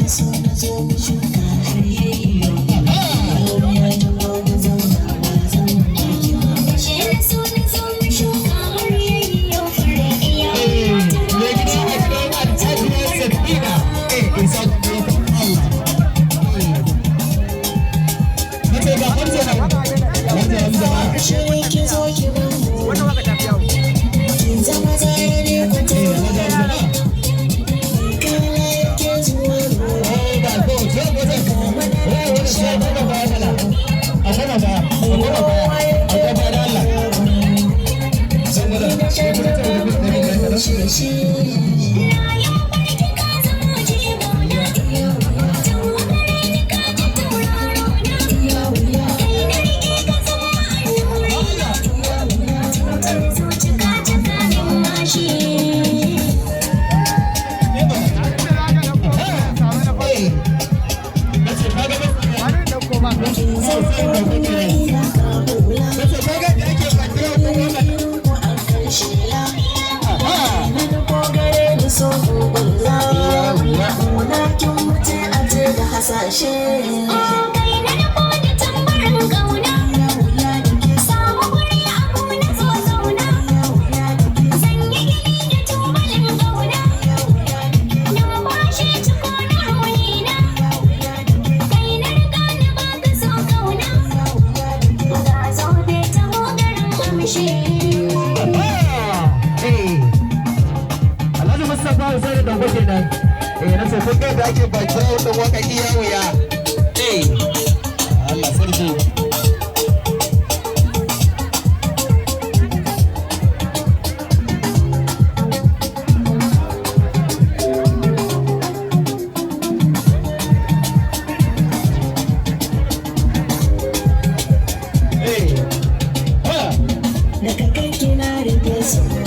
Mai gida a gidan Alhaji Safina, isa Allah. Nace ga Hamza nan. Alhaji Hamza ba. Wannan waka ta fi yawo. Alhaji Hamza ba. Ba ko sai ko sai. Wani sai ko ba mana. A koma baya, a koma baya, a koma baya da Allah. Saboda shi kuma ta wani da da. Nace ka ga Wani ɗauko ba. Nace ka ga da ake background din wannan. Aha. Hasashe. Alhaji Mustapha Hussein Dango kenan. Na ce kun ga da ake background din waka iya wuya. Allah sarki. Ha. Daga kai kina rufe su.